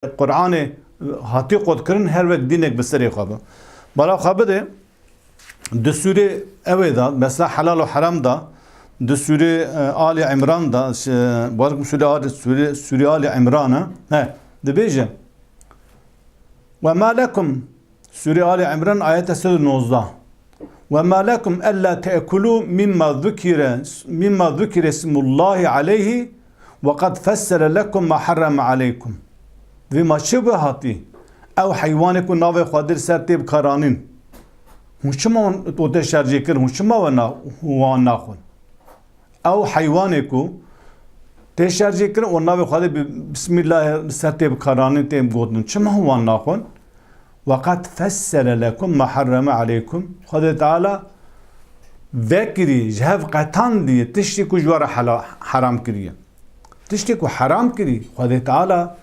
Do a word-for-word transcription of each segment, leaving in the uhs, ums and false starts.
Qur'anê hatî qutkirin, her wek dînek bi serê xwe be. Bala xwe bide, di sûrê ewê de, mesela helal û heram de, di sûrê, e, Ali Imran de, şi-, barikum sûrê Ali, sûrê, sûrê Ali Imran e. He, dibêje. Ve ma lekum, sûrê Ali Imran, ayet sed û nozdeh. Ve ma lekum ella te'kulu mimma zukire, mimma zukire ismullahi aleyhi ve kad fessele lekum ma harrama aleykum. Vê ma çi bi hatî? Ew heywanê ku navê Xwedê li ser tê bikaranîn. Hûn çima wan, to tê şercê kir, hûn çima we na-, wan naxwin? Ew heywanê ku tê şercê kirin û navê Xwedê bi Bismillahê li ser tê bikaranîn, tê gotin. Çima hûn wan naxwin? Ve qad fessele lekum ma harrama aleykum. Xwedê Teala vekirî, ji hev qetandiye tiştê ku ji we re hela-, heram kiriye. Tiştê ku heram kirî, Xwedê Teala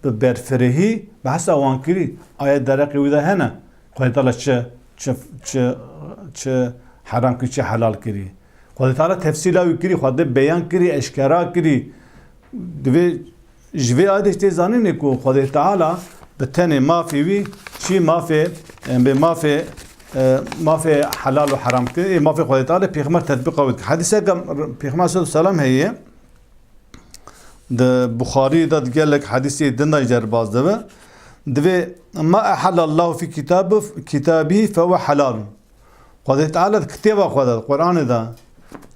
bi berfirehî behsa wan kirî. Ayet dereqê wî de hene. Xwedê Teala çi, çi, çi, çi heram kirî, çi helal kirî. Xwedê Teala tefsîla wî kirî, Xwedê beyan kirî, eşkera kirî. Divê ji vê ayetê tê zanînê ku Xwedê Teala bi tenê mafê wî çi mafê, em, bê mafê, e, mafê helal û heram kirî, ê mafê Xwedê Teala pêxember tetbîqa wî dike. Hedîseke pêxember sallallahu aleyhi ve sellem heye. Di Buxarî de di gelek hedîsê din de jî derbas dibe. Divê, "Ma ehallallahu fi kitabi-, kitabihi fehuve helal." Xwedê Teala di kitêba xwe de, di Qur'anê de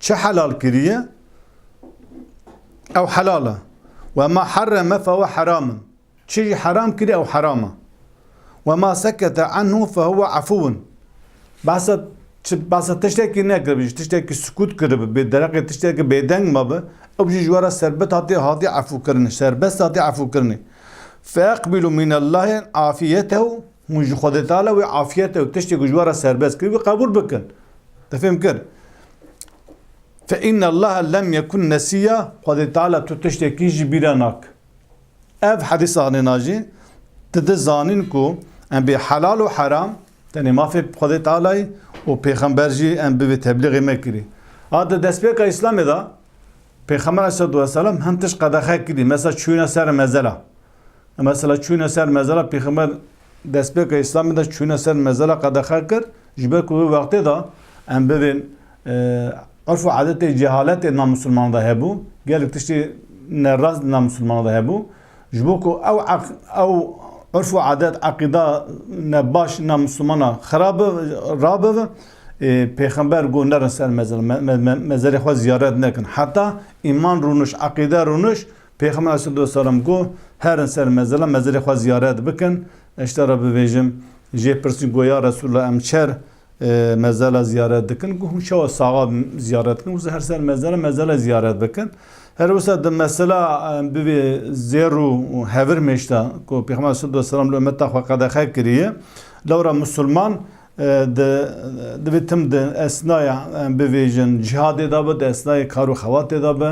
çi helal kiriye, ew helal e. "Ve ma harreme fehuve heramun." Çi jî heram kirî, ew heram e. "Ve ma sekete anhu fehuve afuvun." Behsa çi, behsa tiştekî nekiribe, ji tiştekî sukût kiribe, bê dereqê tiştekî bêdeng mabe, ew jî ji we re serbet hatî, hatî efûkirinê, serbest hatî efûkirinê. "Fe eqbilu minallahi afiyetehu." Hûn ji Xwedê Teala wê afiyete û tiştê ku ji we re serbest kir, wî qebûl bikin. Te fêm kir? "Fe innallaha lem yekun nesiya." Xwedê Teala tu tiştekî ji bîra nak. Ev hedîsa anêna jî, tu dizanîn ku em bê helal û heram, tenê mafê Xwedê Tealayî û pêxember jî em bivê teblîxê me kirî. A di destpêka Îslamê de Pêxember aleyhisselatu vesselam hin tişt qedexe kirî. Mesela çûyîna ser mezela. Mesela çûyîna ser mezela, Pêxember destpêka Îslamê de çûyîna ser mezela qedexe kir. Ji ber ku wê wextê de em bibên, e, urf û adetê cehaletê namisilmanan de hebû. Gelek tiştê nerast namisilmanan de hebû. Ji bo ku ew eq-, ew urf û adet, eqîda nebaş namisilmana xirab bi-, rabibe, e, Pêxember got, "Nerin ser mezela, me-, me-, me-, mezelê xwe ziyaret nekin." Heta îman rûniş, eqîde rûniş, Pêxember aleyhisselatu vesselam got, "Herin ser mezela, mezelê xwe ziyaret bikin." Ji te re bivêjim, jê pirsîn, got, "Ya Resulallah, em çer, e, mezela ziyaret dikin?" Got, "Hûn çawa saxa ziyaret dikin?" Got, "Her ser mezela, mezela ziyaret bikin." Her wisa di mesela, e, bivê zêr û hevir mêşta, ku Pêxember aleyhisselatu vesselam li ummeta xwe qedexe kiriye, lewra musulman, e, di, divê tim di esnaya, em bivêjin, cihadê de be, di esnayê kar û xebatê de be,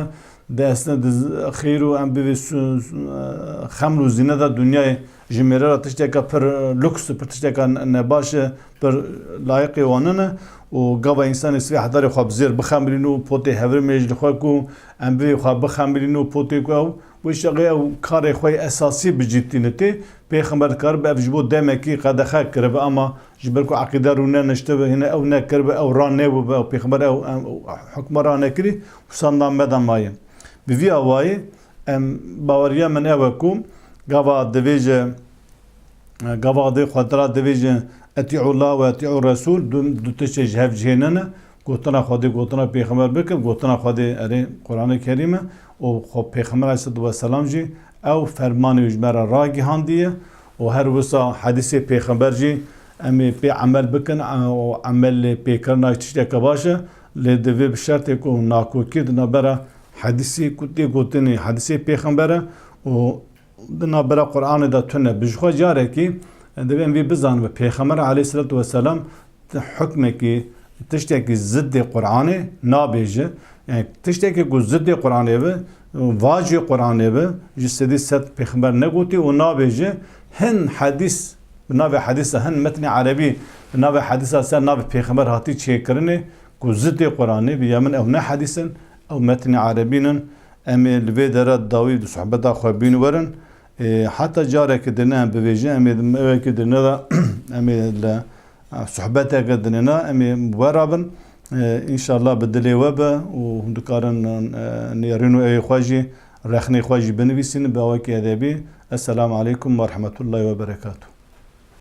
di esna di z-, xêr û em bivê su-, su-, e, xeml û zîne de, dinyayê ji mêre re tişteke pir lûks, pir tişteke ne-, nebaş e, pir layiqê wan nîne û gava însanê sibê hedarê xwe bi zêr bixemilîn û potê hevrê mêj li xwe ku em bivê xwe bixemilîn û potê ku ew, wê şeqê ew karê xwe yê esasî bi cî tîne tê. Pêxember dikaribe ev ji bo demekî qedexe kiribe, ama ji ber ku eqîde rûneniştibe, hîne ew nekiribe, ew ranebûbe, ew pêxember ew, em, hukma ranekirî, wisa name de maye. Bi vî awayî, em, baweriya min ew e ku gava divêje, gava Xwedê Teala divêje, "Etî'ullah ve etî'ur Resûl", du, du tiştê ji hev cihê nene, gotina Xwedê, gotina Pêxember bikin, gotina Xwedê, erê, Qur'anê Kerîm e, û xwe Pêxember aleyhisselatu vesselam jî ew fermanê ji me re ragihandiye, û her wisa hedîsê Pêxember jî em ê pê emel bikin, e, û emelê pêkirina tişteke baş e, lê divê bi şertê ku nakokî di navbera hedîsê ku tê gotinê, hedîsê Pêxember e, û di navbera Qur'anê de tune. Bi ji xwe carekî, e, divê em vî bizanibe, Pêxember aleyhisselatu vesselam ti-, hukmekî, tiştekî ziddê Qur'anê nabêje. Yani tiştekî ku ziddê Qur'anê be, vacê Qur'anê be, ji sedî sed Pêxember negotî û nabêje. Hin hedîs, bi navê hedîsa, hin metnê erebî, bi navê hedîsa ser navê Pêxember hatî çêkirinê, ku ziddê Qur'anê be, ya min ew ne hedîs in, ew metnê erebî nin. Em ê li vê dera dawî di sohbeta xwe bîn werin. E, heta careke dine em bivêjin, em ê di mewekê dine de, em ê li, e, sohbeteke dine ne, em ê wera bin. E, înşallah bi dilê we be û hûn dikarin, e, nêrîn û ewê xwe jî, rexnê xwe jî binivîsînin bi awekî edebî. Esselamu aleykum ve rahmetullahi ve berekatuhu.